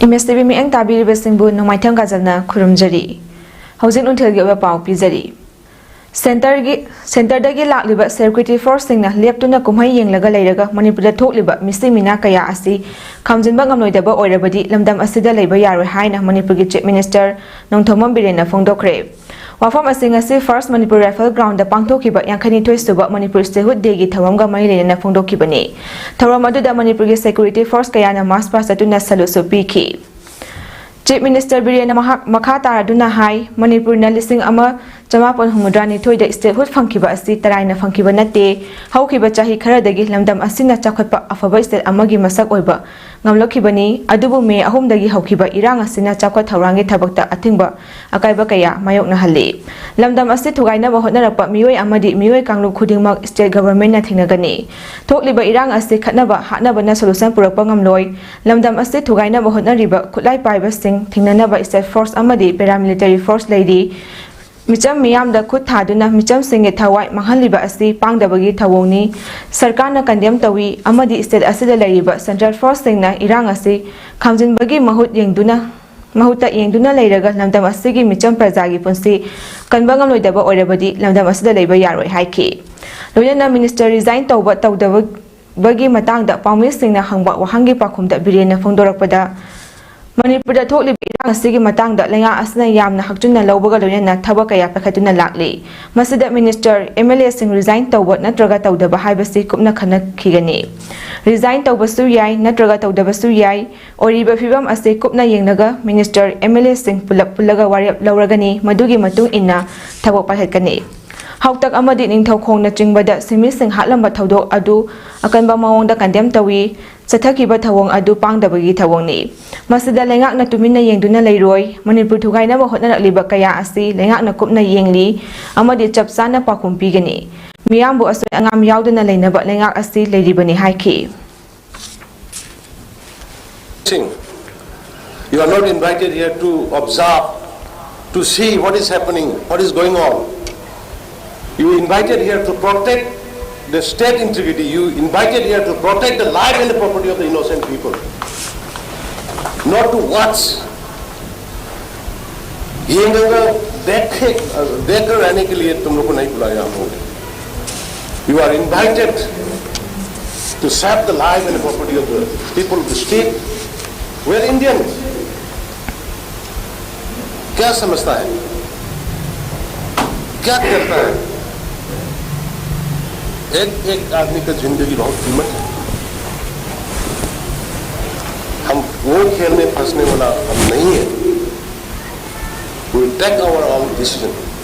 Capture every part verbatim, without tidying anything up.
M ꯑꯦꯁ T V ꯃꯤꯠꯌꯦꯡ ꯇꯥꯕꯤꯔꯤꯕꯁꯤꯡꯕꯨ ꯅꯣꯡꯃꯥꯏꯊꯦꯝ ꯀꯥꯖꯜꯅ ꯈꯨꯔꯨꯝꯖꯔꯤ꯫ ꯍꯧꯖꯤꯛ ꯅꯨꯡꯊꯤꯜꯒꯤ ꯑꯣꯏꯕ ꯄꯥꯎ ꯄꯤꯖꯔꯤ꯫ ꯁꯦꯟꯇꯔꯒꯤ, ꯁꯦꯟꯇꯔꯗꯒꯤ ꯂꯥꯛꯂꯤꯕ ꯁꯦꯀ꯭ꯌꯨꯔꯤꯇꯤ ꯐꯣꯔꯁꯁꯤꯡꯅ ꯂꯦꯞꯇꯨꯅ ꯀꯨꯝꯍꯩ ꯌꯦꯡꯂꯒ ꯂꯩꯔꯒ ꯃꯅꯤꯄꯨꯔꯗ ꯊꯣꯛꯂꯤꯕ ꯃꯤꯁꯤ ꯃꯤꯅꯥ ꯀꯌꯥ ꯑꯁꯤ ꯈꯥꯝꯖꯤꯟꯕ ꯉꯝꯂꯣꯏꯗꯕ ꯑꯣꯏꯔꯕꯗꯤ ꯂꯝꯗꯝ ꯑꯁꯤꯗ ꯂꯩꯕ ꯌꯥꯔꯣꯏ ꯍꯥꯏꯅ ꯃꯅꯤꯄꯨꯔꯒꯤ ꯆꯤꯐ ꯃꯤꯅꯤꯁꯇꯔ ꯅꯣꯡꯊꯣꯝꯕꯝ ꯕꯤꯔꯦꯟꯅ ꯐꯣꯡꯗꯣꯛꯈ꯭ꯔꯦ꯫ ꯋꯥꯐꯝ ꯑꯁꯤ ꯉꯁꯤ ꯐꯥꯔꯁ ꯃꯅꯤꯄꯨꯔ ꯔꯥꯏꯐꯜ ꯒ꯭ꯔꯥꯎꯟꯗ ꯄꯥꯡꯊꯣꯛꯈꯤꯕ ꯌꯥꯡꯈꯩꯅꯤꯊꯣꯏ ꯁꯨꯕ ꯃꯅꯤꯄꯨꯔ ꯁ꯭ꯇꯦꯠꯍꯨꯗ ꯗꯦꯒꯤ ꯊꯧꯔꯝꯒ ꯃꯔꯤ ꯂꯩꯅꯅ ꯐꯣꯡꯗꯣꯛꯈꯤꯕꯅꯤ꯫ ꯊꯧꯔꯝ ꯑꯗꯨꯗ ꯃꯅꯤꯄꯨꯔꯒꯤ ꯁꯦꯀ꯭ꯌꯨꯔꯤꯇꯤ ꯐꯣꯔꯁ ꯀꯌꯥꯅ ꯃꯥꯔꯆ ꯄꯥꯁ ꯆꯠꯇꯨꯅ ꯁꯦꯂꯨꯠꯁꯨ ꯄꯤꯈꯤ꯫ ꯆꯤꯐ ꯃꯤꯅꯤꯁꯇꯔ ꯕꯤꯔꯦꯟꯅ ꯃꯍꯥꯛ ꯃꯈꯥ ꯇꯥꯔꯗꯨꯅ ꯍꯥꯏ, ꯃꯅꯤꯄꯨꯔꯅ ꯂꯤꯁꯤꯡ ꯑꯃ ꯆꯃꯥꯄꯟ ꯍꯨꯝꯐꯨꯇꯔꯥꯅꯤꯊꯣꯏꯗ ꯁ꯭ꯇꯦꯠꯍꯨꯗ ꯐꯪꯈꯤꯕ ꯑꯁꯤ ꯇꯔꯥꯏꯅ ꯐꯪꯈꯤꯕ ꯅꯠꯇꯦ꯫ ꯍꯧꯈꯤꯕ ꯆꯍꯤ ꯈꯔꯗꯒꯤ ꯂꯝꯗꯝ ꯑꯁꯤꯅ ꯆꯥꯎꯈꯠꯄ ꯑꯐꯕ ꯁ꯭ꯇꯦꯠ ꯑꯃꯒꯤ ꯃꯁꯛ ꯑꯣꯏꯕ ꯉꯝꯂꯛꯈꯤꯕꯅꯤ꯫ ꯑꯗꯨꯕꯨ ꯃꯦ ꯑꯍꯨꯝꯗꯒꯤ ꯍꯧꯈꯤꯕ ꯏꯔꯥꯡ ꯑꯁꯤꯅ ꯆꯥꯎꯈꯠ ꯊꯧꯔꯥꯡꯒꯤ ꯊꯕꯛꯇ ꯑꯊꯤꯡꯕ ꯑꯀꯥꯏꯕ ꯀꯌꯥ ꯃꯥꯌꯣꯛꯅꯍꯜꯂꯤ꯫ ꯂꯝꯗꯝ ꯑꯁꯤ ꯊꯨꯒꯥꯏꯅꯕ ꯍꯣꯠꯅꯔꯛꯄ ꯃꯤꯑꯣꯏ ꯑꯃꯗꯤ ꯃꯤꯑꯣꯏ ꯀꯥꯡꯂꯨꯞ ꯈꯨꯗꯤꯡꯃꯛ ꯁ꯭ꯇꯦꯠ ꯒꯚꯔꯟꯃꯦꯟꯠꯅ ꯊꯦꯡꯅꯒꯅꯤ꯫ ꯊꯣꯛꯂꯤꯕ ꯏꯔꯥꯡ ꯑꯁꯤ ꯈꯠꯅꯕ ꯍꯥꯠꯅꯕꯅ ꯁꯣꯂꯨꯁꯟ ꯄꯨꯔꯛꯄ ꯉꯝꯂꯣꯏ꯫ ꯂꯝꯗꯝ ꯑꯁꯤ ꯊꯨꯒꯥꯏꯅꯕ ꯍꯣꯠꯅꯔꯤꯕ ꯈꯨꯠꯂꯥꯏ ꯄꯥꯏꯕꯁꯤꯡ ꯊꯤꯡꯅꯅꯕ ꯁ꯭ꯇꯦꯠ ꯐꯣꯔꯁ ꯑꯃꯗꯤ ꯄꯦꯔꯥꯃꯤꯂꯤꯇꯔꯤ ꯐꯣꯔꯁ ꯂꯩꯔꯤ꯫ ꯃꯤꯆꯝ ꯃꯤꯌꯥꯝꯗ ꯈꯨꯠ ꯊꯥꯗꯨꯅ ꯃꯤꯆꯝꯁꯤꯡꯒꯤ ꯊꯋꯥꯏ ꯃꯥꯡꯍꯜꯂꯤꯕ ꯑꯁꯤ ꯄꯥꯡꯗꯕꯒꯤ ꯊꯧꯑꯣꯡꯅꯤ꯫ ꯁꯔꯀꯥꯔꯅ ꯀꯟꯗꯦꯝ ꯇꯧꯏ ꯑꯃꯗꯤ ꯁ꯭ꯇꯦꯠ ꯑꯁꯤꯗ ꯂꯩꯔꯤꯕ ꯁꯦꯟꯇ꯭ꯔꯦꯜ ꯐꯣꯔꯁꯁꯤꯡꯅ ꯏꯔꯥꯡ ꯑꯁꯤ ꯈꯥꯝꯖꯤꯟꯕꯒꯤ ꯃꯍꯨꯠ ꯌꯦꯡꯗꯨꯅ, ꯃꯍꯨꯠꯇ ꯌꯦꯡꯗꯨꯅ ꯂꯩꯔꯒ ꯂꯝꯗꯝ ꯑꯁꯤꯒꯤ ꯃꯤꯆꯝ ꯄ꯭ꯔꯖꯥꯒꯤ ꯄꯨꯟꯁꯤ ꯀꯟꯕ ꯉꯝꯂꯣꯏꯗꯕ ꯑꯣꯏꯔꯕꯗꯤ ꯂꯝꯗꯝ ꯑꯁꯤꯗ ꯂꯩꯕ ꯌꯥꯔꯣꯏ ꯍꯥꯏꯈꯤ꯫ ꯂꯣꯏꯅꯅ ꯃꯤꯅꯤꯁꯇꯔ ꯔꯤꯖꯥꯏꯟ ꯇꯧꯕ ꯇꯧꯗꯕ ꯕꯒꯤ ꯃꯇꯥꯡꯗ ꯄꯥꯎꯃꯤꯁꯤꯡꯅ ꯍꯪꯕ ꯋꯥꯍꯪꯒꯤ ꯄꯥꯎꯈꯨꯝꯗ ꯕꯤꯔꯦꯟꯅ ꯐꯣꯡꯗꯣꯔꯛꯄꯗ, ꯃꯅꯤꯄꯨꯔꯗ ꯊꯣꯛꯂꯤꯕ ꯏꯔꯥꯡ ꯑꯁꯤꯒꯤ ꯃꯇꯥꯡꯗ ꯂꯩꯉꯥꯛ ꯑꯁꯤꯅ ꯌꯥꯝꯅ ꯍꯛꯆꯤꯟꯅ ꯂꯧꯕꯒ ꯂꯣꯏꯅꯅ ꯊꯕꯛ ꯀꯌꯥ ꯄꯥꯏꯈꯠꯇꯨꯅ ꯂꯥꯛꯂꯤ꯫ ꯃꯁꯤꯗ ꯃꯤꯅꯤꯁꯇꯔ, ꯑꯦꯝ ꯑꯦꯜ ꯑꯦꯁꯤꯡ ꯔꯤꯖꯥꯏꯟ ꯇꯧꯕ ꯅꯠꯇ꯭ꯔꯒ ꯇꯧꯗꯕ ꯍꯥꯏꯕꯁꯤ ꯀꯨꯞꯅ ꯈꯟꯅꯈꯤꯒꯅꯤ꯫ ꯔꯤꯖꯥꯏꯟ ꯇꯧꯕꯁꯨ ꯌꯥꯏ ꯅꯠꯇ꯭ꯔꯒ ꯇꯧꯗꯕꯁꯨ ꯌꯥꯏ꯫ ꯑꯣꯏꯔꯤꯕ ꯐꯤꯕꯝ ꯑꯁꯤ ꯀꯨꯞꯅ ꯌꯦꯡꯂꯒ ꯃꯤꯅꯤꯁꯇꯔ, ꯑꯦꯝ ꯑꯦꯜ ꯑꯦꯁꯤꯡ ꯄꯨꯂꯞ ꯄꯨꯜꯂꯒ ꯋꯥꯔꯦꯞ ꯂꯧꯔꯒꯅꯤ꯫ ꯃꯗꯨꯒꯤ ꯃꯇꯨꯡ ꯏꯟꯅ ꯊꯕꯛ ꯄꯥꯏꯈꯠꯀꯅꯤ꯫ ꯍꯥꯎꯇꯛ ꯑꯃꯗꯤ ꯅꯤꯡꯊꯧꯈꯣꯡꯅꯆꯤꯡꯕꯗ ꯁꯤꯟꯃꯤꯁꯤꯡ ꯍꯥꯠꯂꯝꯕ ꯊꯧꯗꯣꯛ ꯑꯗꯨ ꯑꯀꯟꯕ ꯃꯑꯣꯡꯗ ꯀꯟꯗꯦꯝ ꯇꯧꯏ꯫ ꯆꯠꯊꯈꯤꯕ ꯊꯧꯑꯣꯡ ꯑꯗꯨ ꯄꯥꯡꯗꯕꯒꯤ ꯊꯧꯑꯣꯡꯅꯤ꯫ ꯃꯁꯤꯗ ꯂꯩꯉꯥꯛꯅ ꯇꯨꯃꯤꯟꯅ ꯌꯦꯡꯗꯨꯅ ꯂꯩꯔꯣꯏ꯫ ꯃꯅꯤꯄꯨꯔ ꯊꯨꯒꯥꯏꯅꯕ ꯍꯣꯠꯅꯔꯛꯂꯤꯕ ꯀꯌꯥ ꯑꯁꯤ ꯂꯩꯉꯥꯛꯅ ꯀꯨꯞꯅ ꯌꯦꯡꯂꯤ ꯑꯃꯗꯤ ꯆꯞ ꯆꯥꯅ ꯄꯥꯎꯈꯨꯝ ꯄꯤꯒꯅꯤ꯫ ꯃꯤꯌꯥꯝꯕꯨ ꯑꯁꯣꯏ ꯑꯉꯥꯝ ꯌꯥꯎꯗꯅ ꯂꯩꯅꯕ ꯂꯩꯉꯥꯛ ꯑꯁꯤ ꯂꯩꯔꯤꯕꯅꯤ ꯍꯥꯏꯈꯤ꯫ You are not invited here to observe, to see what is happening, what is going on. You invited here to protect the state integrity. You invited here to protect the life and the property of the innocent people. Not to watch. ये देख के रहने के लिए तुम लोग को नहीं बुलाया हम लोग। You are invited to sap the life and property of the people of the state. We're Indians. क्या समझता है? क्या करता है? एक एक आदमी का जिंदगी बहुत कीमत है। हम वो खेल में फंसने वाला हम नहीं है। We take our own decision.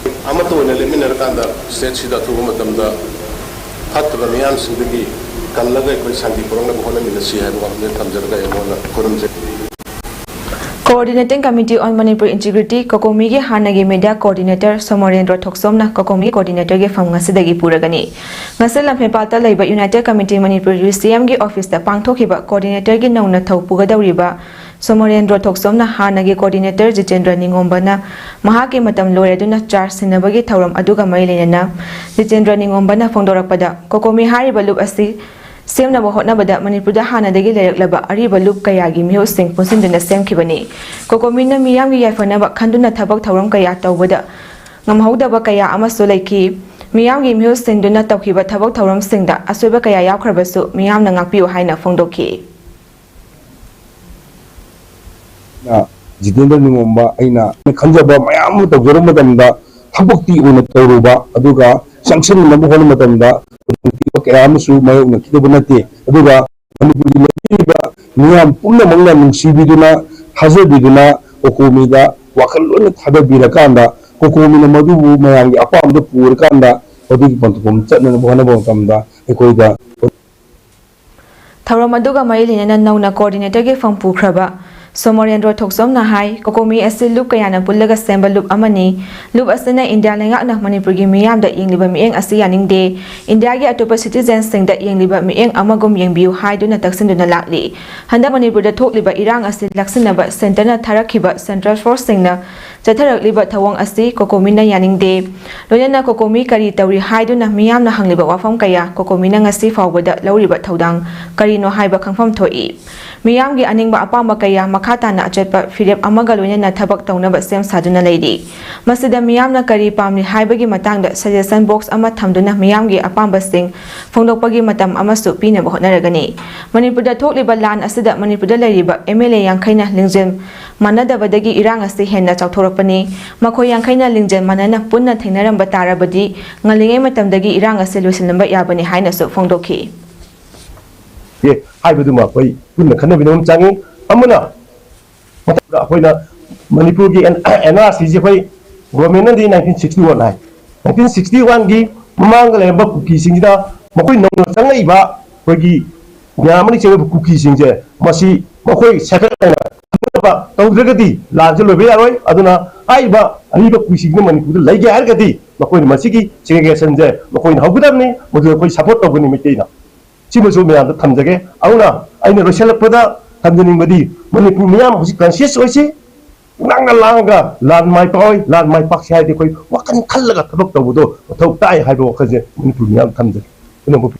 ꯑꯃꯠꯇ ꯑꯣꯏꯅ ꯂꯦꯞꯃꯤꯟꯅꯔꯀꯥꯟꯗ ꯁ꯭ꯇꯦꯠꯁꯤꯗ ꯑꯊꯨꯕ ꯃꯇꯝꯗ ꯐꯠꯇꯕ ꯃꯤꯌꯥꯝꯁꯤꯡꯗꯒꯤ ꯀꯜꯂꯒ ꯑꯩꯈꯣꯏ ꯁꯥꯟꯇꯤ ꯄꯨꯔꯛꯅꯕ ꯍꯣꯠꯅꯃꯤꯟꯅꯁꯤ ꯍꯥꯏꯕ ꯋꯥꯐꯝꯁꯦ ꯊꯝꯖꯔꯒ ꯑꯩ ꯃꯉꯣꯟꯗ ꯈꯨꯔꯨꯝꯖꯔꯤ꯫ Coordinating Committee on Manipur Integrity, ꯀꯣꯀꯣꯃꯤꯒꯤ ꯍꯥꯟꯅꯒꯤ media coordinator ꯁꯣꯃꯣꯔꯦꯟꯗ꯭ꯔꯣ ꯊꯣꯛꯆꯣꯝꯅ ꯀꯣꯀꯣꯃꯤꯒꯤ coordinatorꯒꯤ ꯐꯝ ꯉꯁꯤꯗꯒꯤ ꯄꯨꯔꯒꯅꯤ꯫ ꯉꯁꯤ ꯂꯝꯐꯦꯜꯄꯥꯠꯇ ꯂꯩꯕ United Committee Manipur, UCMꯒꯤ officeꯇ ꯄꯥꯡꯊꯣꯛꯈꯤꯕ coordinatorꯒꯤ ꯅꯧꯅ ꯊꯧ ꯄꯨꯒꯗꯧꯔꯤꯕ ꯁꯣꯃꯣꯔꯦꯟꯗ꯭ꯔꯣ ꯊꯣꯛꯆꯣꯝꯅ ꯍꯥꯟꯅꯒꯤ coordinator ꯖꯤꯇꯦꯟꯗ꯭ꯔ ꯅꯤꯉꯣꯝꯕꯅ ꯃꯍꯥꯛꯀꯤ ꯃꯇꯝ ꯂꯣꯏꯔꯗꯨꯅ charge ꯁꯤꯟꯅꯕꯒꯤ ꯊꯧꯔꯝ ꯑꯗꯨꯒ ꯃꯔꯤ ꯂꯩꯅꯅ ꯖꯤꯇꯦꯟꯗ꯭ꯔ ꯅꯤꯉꯣꯝꯕꯅ ꯐꯣꯡꯗꯣꯔꯛꯄꯗ, ꯀꯣꯀꯣꯃꯤ ꯍꯥꯏꯔꯤꯕ ꯂꯨꯞ ꯑꯁꯤ ꯁꯦꯝꯅꯕ ꯍꯣꯠꯅꯕꯗ ꯃꯅꯤꯄꯨꯔꯗ ꯍꯥꯟꯅꯗꯒꯤ ꯂꯩꯔꯛꯂꯕ ꯑꯔꯤꯕ ꯂꯨꯞ ꯀꯌꯥꯒꯤ ꯃꯤꯍꯨꯠꯁꯤꯡ ꯄꯨꯟꯁꯤꯟꯗꯨꯅ ꯁꯦꯝꯈꯤꯕꯅꯤ꯫ ꯀꯣꯀꯣꯃꯤꯅ ꯃꯤꯌꯥꯝꯒꯤ ꯌꯥꯏꯐꯅꯕ ꯈꯟꯗꯨꯅ ꯊꯕꯛ ꯊꯧꯔꯝ ꯀꯌꯥ ꯇꯧꯕꯗ ꯉꯝꯍꯧꯗꯕ ꯀꯌꯥ ꯑꯃꯁꯨ ꯂꯩꯈꯤ꯫ ꯃꯤꯌꯥꯝꯒꯤ ꯃꯤꯍꯨꯠ ꯁꯤꯟꯗꯨꯅ ꯇꯧꯈꯤꯕ ꯊꯕꯛ ꯊꯧꯔꯝꯁꯤꯡꯗ ꯑꯁꯣꯏꯕ ꯀꯌꯥ ꯌꯥꯎꯈ꯭ꯔꯕꯁꯨ ꯃꯤꯌꯥꯝꯅ ꯉꯥꯛꯄꯤꯌꯨ ꯍꯥꯏꯅ ꯐꯣꯡꯗꯣꯛꯈꯤ꯫ ꯖꯤꯇꯦꯟꯗ꯭ꯔ ꯅꯤꯉꯣꯝꯕ ꯑꯩꯅ ꯈꯟꯖꯕ ꯃꯌꯥꯝ ꯑꯃ ꯇꯧꯖꯔꯨꯕ ꯃꯇꯝꯗ ꯊꯕꯛꯇꯤ ꯑꯣꯏꯅ ꯇꯧꯔꯨꯕ ꯑꯗꯨꯒ ꯆꯪꯁꯤꯟꯅꯕ ꯍꯣꯠꯅꯕ ꯃꯇꯝꯗ ꯈꯨꯗꯣꯡꯊꯤꯕ ꯀꯌꯥ ꯑꯃꯁꯨ ꯃꯥꯌꯣꯛꯅꯈꯤꯗꯕ ꯅꯠꯇꯦ꯫ ꯑꯗꯨꯒ ꯃꯅꯤꯄꯨꯔꯒꯤ ꯂꯩꯕꯤꯔꯤꯕ ꯃꯤꯌꯥꯝ ꯄꯨꯝꯅꯃꯛꯅ ꯅꯨꯡꯁꯤꯕꯤꯗꯨꯅ ꯊꯥꯖꯕꯤꯗꯨꯅ ꯀꯣꯀꯣꯃꯤꯗ ꯋꯥꯈꯜ ꯂꯣꯏꯅ ꯊꯥꯗꯕꯤꯔꯀꯥꯟꯗ ꯀꯣꯀꯣꯃꯤꯅ ꯃꯗꯨꯕꯨ ꯃꯌꯥꯝꯒꯤ ꯑꯄꯥꯝꯕꯗ ꯄꯨꯔꯀꯥꯟꯗ ꯃꯗꯨꯒꯤ ꯄꯟꯊꯨꯡꯐꯝ ꯆꯠꯅꯅꯕ ꯍꯣꯠꯅꯕ ꯃꯇꯝꯗ ꯑꯩꯈꯣꯏꯗ ꯊꯧꯔꯝ ꯑꯗꯨꯒ ꯃꯔꯤ ꯂꯩꯅꯅ ꯅꯧꯅ coordinatorꯒꯤ ꯐꯝ ꯄꯨꯈ꯭ꯔꯕ ꯁꯣꯃꯣꯔꯦꯟꯗ꯭ꯔꯣ ꯊꯣꯛꯆꯣꯝꯅ ꯍꯥꯏ, ꯀꯣꯀꯣꯃꯤ ꯑꯁꯤ ꯂꯨꯞ ꯀꯌꯥꯅ ꯄꯨꯜꯂꯒ ꯁꯦꯝꯕ ꯂꯨꯞ ꯑꯃꯅꯤ꯫ ꯂꯨꯞ ꯑꯁꯤꯅ ꯏꯟꯗꯤꯌꯥ ꯂꯩꯉꯥꯛꯅ ꯃꯅꯤꯄꯨꯔꯒꯤ ꯃꯤꯌꯥꯝꯗ ꯌꯦꯡꯂꯤꯕ ꯃꯤꯠꯌꯦꯡ ꯑꯁꯤ ꯌꯥꯅꯤꯡꯗꯦ꯫ ꯏꯟꯗꯤꯌꯥꯒꯤ ꯑꯇꯣꯞꯄ citizenꯁꯤꯡꯗ ꯌꯦꯡꯂꯤꯕ ꯃꯤꯠꯌꯦꯡ ꯑꯃꯒꯨꯝ ꯌꯦꯡꯕꯤꯌꯨ ꯍꯥꯏꯗꯨꯅ ꯇꯛꯁꯤꯟꯗꯨꯅ ꯂꯥꯛꯂꯤ꯫ ꯍꯟꯗꯛ ꯃꯅꯤꯄꯨꯔꯗ ꯊꯣꯛꯂꯤꯕ ꯏꯔꯥꯡ ꯑꯁꯤ ꯂꯥꯛꯁꯤꯟꯅꯕ centreꯅ ꯊꯥꯔꯛꯈꯤꯕ central forceꯁꯤꯡꯅ ꯆꯠꯊꯔꯛꯂꯤꯕ ꯊꯧꯑꯣꯡ ꯑꯁꯤ ꯀꯣꯀꯣꯃꯤꯅ ꯌꯥꯅꯤꯡꯗꯦ꯫ ꯂꯣꯏꯅꯅ ꯀꯣꯀꯣꯃꯤ ꯀꯔꯤ ꯇꯧꯔꯤ ꯍꯥꯏꯗꯨꯅ ꯃꯤꯌꯥꯝꯅ ꯍꯪꯂꯤꯕ ꯋꯥꯐꯝ ꯀꯌꯥ ꯀꯣꯀꯣꯃꯤꯅ ꯉꯁꯤ ꯐꯥꯎꯕꯗ ꯂꯧꯔꯤꯕ ꯊꯧꯗꯥꯡ ꯀꯔꯤꯅꯣ ꯍꯥꯏꯕ ꯈꯪꯐꯝ ꯊꯣꯛꯏ꯫ ꯃꯤꯌꯥꯝꯒꯤ ꯑꯅꯤꯡꯕ ꯑꯄꯥꯝꯕ ꯀꯌꯥ ꯃꯈꯥ ꯇꯥꯅ ꯑꯆꯦꯠꯄ ꯐꯤꯔꯦꯞ ꯑꯃꯒ ꯂꯣꯏꯅꯅ ꯊꯕꯛ ꯇꯧꯅꯕ ꯁꯦꯝ ꯁꯥꯗꯨꯅ ꯂꯩꯔꯤ꯫ ꯃꯁꯤꯗ ꯃꯤꯌꯥꯝꯅ ꯀꯔꯤ ꯄꯥꯝꯂꯤ ꯍꯥꯏꯕꯒꯤ ꯃꯇꯥꯡꯗ suggestion box ꯑꯃ ꯊꯝꯗꯨꯅ ꯃꯤꯌꯥꯝꯒꯤ ꯑꯄꯥꯝꯕꯁꯤꯡ ꯐꯣꯡꯗꯣꯛꯄꯒꯤ ꯃꯇꯝ ꯑꯃꯁꯨ ꯄꯤꯅꯕ ꯍꯣꯠꯅꯔꯒꯅꯤ꯫ ꯃꯅꯤꯄꯨꯔꯗ ꯊꯣꯛꯂꯤꯕ ꯂꯥꯟ ꯑꯁꯤꯗ ꯃꯅꯤꯄꯨꯔꯗ ꯂꯩꯔꯤꯕ MLA ꯌꯥꯡꯈꯩꯅ ꯂꯤꯡꯖꯦꯜ ꯃꯥꯟꯅꯗꯕꯗꯒꯤ ꯏꯔꯥꯡ ꯑꯁꯤ ꯍꯦꯟꯅ ꯆꯥꯎꯊꯣꯔꯛꯄꯅꯤ꯫ ꯃꯈꯣꯏ ꯌꯥꯡꯈꯩꯅ ꯂꯤꯡꯖꯦꯜ ꯃꯥꯟꯅꯅ ꯄꯨꯟꯅ ꯊꯦꯡꯅꯔꯝꯕ ꯇꯥꯔꯕꯗꯤ ꯉꯜꯂꯤꯉꯩ ꯃꯇꯝꯗꯒꯤ ꯏꯔꯥꯡ ꯑꯁꯤ ꯂꯣꯏꯁꯤꯜꯂꯝꯕ ꯌꯥꯕꯅꯤ ꯍꯥꯏꯅꯁꯨ ꯐꯣꯡꯗꯣꯛꯈꯤ꯫ ꯑꯦ ꯍꯥꯏꯕꯗꯨꯃ ꯑꯩꯈꯣꯏ ꯄꯨꯟꯅ ꯈꯟꯅꯃꯤꯟꯅꯕ ꯑꯃ ꯆꯪꯉꯤ꯫ ꯑꯃꯅ ꯃꯊꯪꯗ ꯑꯩꯈꯣꯏꯅ ꯃꯅꯤꯄꯨꯔꯒꯤ NRCꯁꯦ ꯑꯩꯈꯣꯏ governmentꯅꯗꯤ nineteen sixty one ꯍꯥꯏ꯫ Nineteen sixty oneꯒꯤ ꯃꯃꯥꯡꯗ ꯂꯩꯔꯝꯕ ꯀꯨꯀꯤꯁꯤꯡꯁꯤꯗ ꯃꯈꯣꯏ ꯅꯧꯅ ꯆꯪꯂꯛꯏꯕ ꯑꯩꯈꯣꯏꯒꯤ ꯃꯌꯥꯝ ꯑꯃꯅ ꯆꯪꯂꯛꯏꯕ ꯀꯨꯀꯤꯁꯤꯡꯁꯦ ꯃꯁꯤ ꯃꯈꯣꯏ separate ꯑꯣꯏꯅ ꯈꯟꯅꯕ ꯇꯧꯗ꯭ꯔꯒꯗꯤ ꯂꯥꯟꯁꯦ ꯂꯣꯏꯕ ꯌꯥꯔꯣꯏ꯫ ꯑꯗꯨꯅ ꯍꯥꯏꯔꯤꯕ ꯑꯔꯤꯕ ꯀꯨꯀꯤꯁꯤꯡꯁꯤꯅ ꯃꯅꯤꯄꯨꯔꯗ ꯂꯩꯒꯦ ꯍꯥꯏꯔꯒꯗꯤ ꯃꯈꯣꯏꯅ ꯃꯁꯤꯒꯤ segregationꯁꯦ ꯃꯈꯣꯏꯅ ꯍꯧꯒꯗꯕꯅꯤ꯫ ꯃꯗꯨ ꯑꯩꯈꯣꯏ support ꯇꯧꯒꯅꯤ ꯃꯩꯇꯩꯅ꯫ ꯁꯤꯃꯁꯨ ꯃꯌꯥꯝꯗ ꯊꯝꯖꯒꯦ꯫ ꯑꯗꯨꯅ ꯑꯩꯅ ꯂꯣꯏꯁꯤꯜꯂꯛꯄꯗ ꯊꯝꯖꯅꯤꯡꯕꯗꯤ ꯃꯅꯤꯄꯨꯔ ꯃꯤꯌꯥꯝ ꯍꯧꯖꯤꯛ conscious ꯑꯣꯏꯁꯤ꯫ ꯉꯥꯡꯅ ꯂꯥꯡꯉꯒ ꯂꯥꯟ ꯃꯥꯏ ꯄꯥꯛꯑꯣꯏ, ꯂꯥꯟ ꯃꯥꯏ ꯄꯥꯛꯁꯤ ꯍꯥꯏꯔꯗꯤ ꯑꯩꯈꯣꯏ ꯋꯥꯈꯜ ꯈꯜꯂꯒ ꯊꯕꯛ ꯇꯧꯕꯗꯣ ꯃꯊꯧ ꯇꯥꯏ ꯍꯥꯏꯕ ꯋꯥꯈꯜꯁꯦ ꯃꯅꯤꯄꯨꯔ ꯃꯤꯌꯥꯝ ꯊꯝꯖꯒꯦ꯫ ꯄꯨꯝꯅꯃꯛꯄꯨ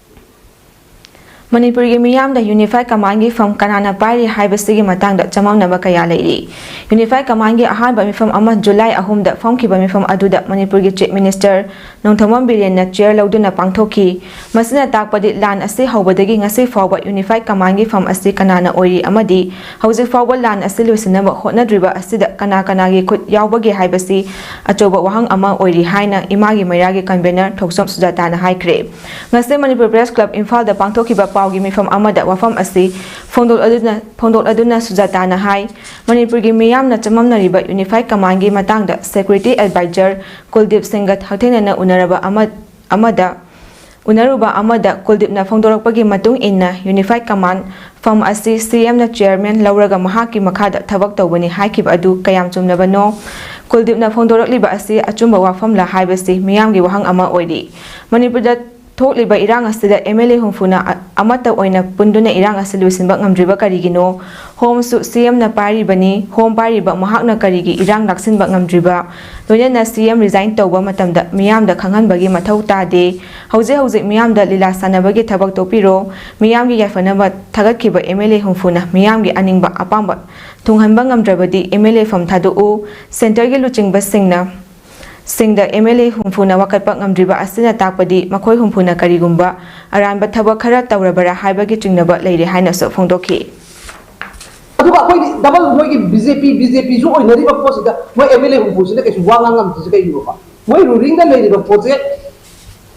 ꯃꯅꯤꯄꯨꯔꯒꯤ ꯃꯤꯌꯥꯝꯗ Unified Commandꯒꯤ ꯐꯝ ꯀꯅꯥꯅ ꯄꯥꯏꯔꯤ ꯍꯥꯏꯕꯁꯤꯒꯤ ꯃꯇꯥꯡꯗ ꯆꯃꯝꯅꯕ ꯀꯌꯥ ꯂꯩꯔꯤ꯫ Unified Commandꯒꯤ ꯑꯍꯥꯟꯕ ꯃꯤꯐꯝ ꯑꯃ ꯖꯨꯂꯥꯏ ꯑꯍꯨꯝꯗ ꯐꯝꯈꯤꯕ ꯃꯤꯐꯝ ꯑꯗꯨꯗ ꯃꯅꯤꯄꯨꯔꯒꯤ Chief Minister ꯅꯣꯡꯊꯣꯝꯕꯝ ꯕꯤꯔꯦꯟꯅ chair ꯂꯧꯗꯨꯅ ꯄꯥꯡꯊꯣꯛꯈꯤ꯫ ꯃꯁꯤꯅ ꯇꯥꯛꯄꯗꯤ ꯂꯥꯟ ꯑꯁꯤ ꯍꯧꯕꯗꯒꯤ ꯉꯁꯤ ꯐꯥꯎꯕ Unified Commandꯒꯤ ꯐꯝ ꯑꯁꯤ ꯀꯅꯥꯅ ꯑꯣꯏꯔꯤ ꯑꯃꯗꯤ ꯍꯧꯖꯤꯛ ꯐꯥꯎꯕ ꯂꯥꯟ ꯑꯁꯤ ꯂꯣꯏꯁꯤꯟꯅꯕ ꯍꯣꯠꯅꯗ꯭ꯔꯤꯕ ꯑꯁꯤꯗ ꯀꯅꯥ ꯀꯅꯥꯒꯤ ꯈꯨꯠ ꯌꯥꯎꯕꯒꯦ ꯍꯥꯏꯕꯁꯤ ꯑꯆꯧꯕ ꯋꯥꯍꯪ ꯑꯃ ꯑꯣꯏꯔꯤ ꯍꯥꯏꯅ ꯏꯃꯥꯒꯤ ꯃꯩꯔꯥꯒꯤ convener ꯊꯣꯛꯆꯣꯝ ꯁꯨꯖꯥꯇꯥꯅ ꯍꯥꯏꯈ꯭ꯔꯦ꯫ ꯉꯁꯤ ꯃꯅꯤꯄꯨꯔ Press Club ꯏꯝꯐꯥꯜꯗ ꯄꯥꯡꯊꯣꯛꯈꯤꯕ ꯄꯥꯎꯒꯤ ꯃꯤꯐꯝ ꯑꯃꯗ ꯋꯥꯐꯝ ꯑꯁꯤ ꯐꯣꯡꯗꯣꯛꯂꯗꯨꯅ ꯐꯣꯡꯗꯣꯛꯂꯗꯨꯅ ꯁꯨꯖꯥꯇꯥꯅ ꯍꯥꯏ, ꯃꯅꯤꯄꯨꯔꯒꯤ ꯃꯤꯌꯥꯝꯅ ꯆꯃꯝꯅꯔꯤꯕ Unified Commandꯒꯤ ꯃꯇꯥꯡꯗ Security Advisor ꯀꯨꯜꯗꯤꯞ ꯁꯤꯡꯒ ꯍꯛꯊꯦꯡꯅꯅ ꯎꯅꯔꯕ ꯑꯃ ꯑꯃꯗ ꯎꯅꯔꯨꯕ ꯑꯃꯗ ꯀꯨꯜꯗꯤꯞꯅ ꯐꯣꯡꯗꯣꯔꯛꯄꯒꯤ ꯃꯇꯨꯡ ꯏꯟꯅ Unified Command ꯐꯝ ꯑꯁꯤ CMꯅ chairman ꯂꯧꯔꯒ ꯃꯍꯥꯛꯀꯤ ꯃꯈꯥꯗ ꯊꯕꯛ ꯇꯧꯕꯅꯤ ꯍꯥꯏꯈꯤꯕ ꯑꯗꯨ ꯀꯌꯥꯝ ꯆꯨꯝꯂꯕꯅꯣ? ꯀꯨꯜꯗꯤꯞꯅ ꯐꯣꯡꯗꯣꯔꯛꯂꯤꯕ ꯑꯁꯤ ꯑꯆꯨꯝꯕ ꯋꯥꯐꯝꯂ ꯍꯥꯏꯕꯁꯤ ꯃꯤꯌꯥꯝꯒꯤ ꯋꯥꯍꯪ ꯑꯃ ꯑꯣꯏꯔꯤ꯫ ꯃꯅꯤꯄꯨꯔꯗ ꯊꯣꯛꯂꯤꯕ ꯏꯔꯥꯡ ꯑꯁꯤꯗ MLA ꯍꯨꯝꯐꯨꯅ ꯑ- ꯑꯃꯠꯇ ꯑꯣꯏꯅ ꯄꯨꯟꯗꯨꯅ ꯏꯔꯥꯡ ꯑꯁꯤ ꯂꯣꯏꯁꯤꯟꯕ ꯉꯝꯗ꯭ꯔꯤꯕ ꯀꯔꯤꯒꯤꯅꯣ? ꯍꯣꯝꯁꯨ CMꯅ ꯄꯥꯏꯔꯤꯕꯅꯤ, ꯍꯣꯝ ꯄꯥꯏꯔꯤꯕ ꯃꯍꯥꯛꯅ ꯀꯔꯤꯒꯤ ꯏꯔꯥꯡ ꯂꯥꯛꯁꯤꯟꯕ ꯉꯝꯗ꯭ꯔꯤꯕ? ꯂꯣꯏꯅꯅ CM resign ꯇꯧꯕ ꯃꯇꯝꯗ ꯃꯤꯌꯥꯝꯗ ꯈꯪꯍꯟꯕꯒꯤ ꯃꯊꯧ ꯇꯥꯗꯦ꯫ ꯍꯧꯖꯤꯛ ꯍꯧꯖꯤꯛ ꯃꯤꯌꯥꯝꯗ ꯂꯤꯂꯥ ꯁꯥꯟꯅꯕꯒꯤ ꯊꯕꯛ ꯇꯣꯛꯄꯤꯔꯣ꯫ ꯃꯤꯌꯥꯝꯒꯤ ꯌꯥꯏꯐꯅꯕ ꯊꯥꯒꯠꯈꯤꯕ MLA ꯍꯨꯝꯐꯨꯅ ꯃꯤꯌꯥꯝꯒꯤ ꯑꯅꯤꯡꯕ ꯑꯄꯥꯝꯕ ꯊꯨꯡꯍꯟꯕ ꯉꯝꯗ꯭ꯔꯕꯗꯤ MLA ꯐꯝ ꯊꯥꯗꯣꯛꯎ꯫ Centreꯒꯤ ꯂꯨꯆꯤꯡꯕꯁꯤꯡꯅ ꯁꯤꯡꯗ MLA ꯍꯨꯝꯐꯨꯅ ꯋꯥꯀꯠꯄ ꯉꯝꯗ꯭ꯔꯤꯕ ꯑꯁꯤꯅ ꯇꯥꯛꯄꯗꯤ ꯃꯈꯣꯏ ꯍꯨꯝꯐꯨꯅ ꯀꯔꯤꯒꯨꯝꯕ ꯑꯔꯥꯟꯕ ꯊꯕꯛ ꯈꯔ ꯇꯧꯔꯕꯔꯥ ꯍꯥꯏꯕꯒꯤ ꯆꯤꯡꯅꯕ ꯂꯩꯔꯦ ꯍꯥꯏꯅꯁꯨ ꯐꯣꯡꯗꯣꯛꯈꯤ꯫ ꯑꯗꯨꯒ ꯑꯩꯈꯣꯏꯗꯤ ꯗꯕꯜ ꯃꯣꯏꯒꯤ BJP BJPꯁꯨ ꯑꯣꯏꯅꯔꯤꯕ ꯄꯣꯠꯁꯤꯗ ꯃꯣꯏ MLA ꯍꯨꯝꯐꯨꯁꯤꯅ ꯀꯩꯁꯨ ꯋꯥ ꯉꯥꯡ ꯉꯝꯗ꯭ꯔꯤꯁꯦ ꯀꯩꯒꯤꯅꯣꯕ? ꯃꯣꯏ ruling ꯗ ꯂꯩꯔꯤꯕ ꯄꯣꯠꯁꯦ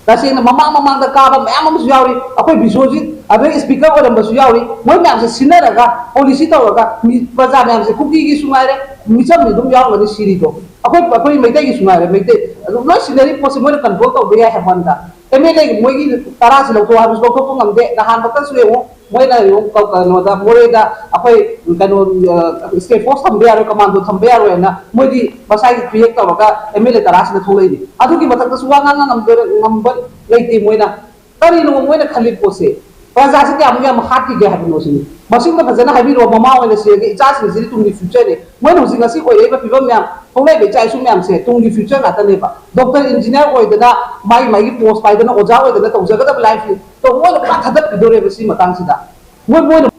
ꯇꯁꯦꯡꯅ ꯃꯃꯥꯡ ꯃꯃꯥꯡꯗ ꯀꯥꯕ ꯃꯌꯥꯝ ꯑꯃꯁꯨ ꯌꯥꯎꯔꯤ꯫ ꯑꯩꯈꯣꯏ ꯕꯤꯁꯣꯖꯤꯠ ꯑꯗꯩ speaker ꯑꯣꯏꯔꯝꯕꯁꯨ ꯌꯥꯎꯔꯤ꯫ ꯃꯣꯏ ꯃꯌꯥꯝꯁꯦ ꯁꯤꯟꯅꯔꯒ policy ꯇꯧꯔꯒ ꯃꯤ ꯄ꯭ꯔꯖꯥ ꯃꯌꯥꯝꯁꯦ ꯀꯨꯀꯤꯒꯤꯁꯨ ꯉꯥꯏꯔꯦ, ꯃꯤꯆꯝ ꯃꯤꯗꯨꯝ ꯌꯥꯎꯔꯝꯒꯅꯤ ꯁꯤꯔꯤꯗꯣ꯫ ꯑꯩꯈꯣꯏ ꯑꯩꯈꯣꯏ ꯃꯩꯇꯩꯒꯤꯁꯨ ꯉꯥꯏꯔꯦ, ꯃꯩꯇꯩ ꯑꯗꯨꯝ ꯂꯣꯏ ꯁꯤꯟꯅꯔꯤ ꯄꯣꯠꯁꯦ ꯃꯣꯏꯅ control ꯇꯧꯕ ꯌꯥꯏ ꯍꯥꯏꯕ ꯋꯥꯅꯤꯗ꯫ MLA ꯃꯣꯏꯒꯤ ꯇꯔꯥꯁꯤ ꯂꯧꯊꯣꯛ ꯍꯥꯏꯕꯁꯨ ꯂꯧꯊꯣꯛꯄ ꯉꯝꯗꯦ꯫ ꯅꯍꯥꯟꯃꯛꯇꯁꯨ ꯌꯦꯡꯉꯨ, ꯃꯣꯏꯅ ꯌꯦꯡꯉꯨ ꯀ- ꯀꯩꯅꯣꯗ ꯃꯣꯔꯦꯗ ꯑꯩꯈꯣꯏ ꯀꯩꯅꯣ state force ꯊꯝꯕ ꯌꯥꯔꯣꯏ, commando ꯊꯝꯕ ꯌꯥꯔꯣꯏ ꯍꯥꯏꯅ ꯃꯣꯏꯗꯤ ꯃꯁꯥꯒꯤ create ꯇꯧꯔꯒ MLA ꯇꯔꯥꯁꯤꯅ ꯊꯣꯛꯂꯛꯏꯅꯤ꯫ ꯑꯗꯨꯒꯤ ꯃꯊꯛꯇꯁꯨ ꯋꯥ ꯉꯥꯡ ꯉꯝꯗꯣꯏ ꯉꯝꯕ ꯂꯩꯇꯦ ꯃꯣꯏꯅ꯫ ꯀꯔꯤꯅꯣ ꯃꯣꯏꯅ ꯈꯜꯂꯤ ꯄꯣꯠꯁꯦ? ꯄ꯭ꯔꯖꯥꯁꯤ ꯀꯌꯥꯃꯨꯛ ꯌꯥꯝ ꯍꯥꯠꯈꯤꯒꯦ ꯍꯥꯏꯕꯅꯣ ꯁꯤꯅꯤ꯫ ꯃꯁꯤꯡꯗ ꯐꯖꯅ ꯍꯥꯏꯕꯤꯔꯛꯑꯣ꯫ ꯃꯃꯥ ꯑꯣꯏꯅ ꯁꯤꯔꯒ ꯏꯆꯥꯁꯤꯡꯁꯤꯗꯤ ꯇꯨꯡꯒꯤ future ꯅꯦ꯫ ꯃꯣꯏꯅ ꯍꯧꯖꯤꯛ ꯉꯁꯤ ꯑꯣꯏꯔꯛꯏꯕ ꯐꯤꯕꯝ ꯃꯌꯥꯝ, ꯊꯣꯛꯂꯛꯏꯕ ꯏꯆꯥ ꯏꯁꯨ ꯃꯌꯥꯝꯁꯦ ꯇꯨꯡꯒꯤ future ꯉꯥꯛꯇꯅꯦꯕ꯫ Doctor, engineer ꯑꯣꯏꯗꯅ ꯃꯥꯒꯤ ꯃꯥꯒꯤ post ꯄꯥꯏꯗꯅ ꯑꯣꯖꯥ ꯑꯣꯏꯗꯅ ꯇꯧꯖꯒꯗꯕ life ꯅꯤ꯫ ꯇꯣ ꯃꯣꯏꯅ ꯄꯨꯔꯥ ꯊꯥꯗꯠꯄꯤꯗꯣꯔꯦꯕ ꯁꯤ ꯃꯇꯥꯡꯁꯤꯗ꯫ ꯃꯣꯏ ꯃꯣꯏꯅ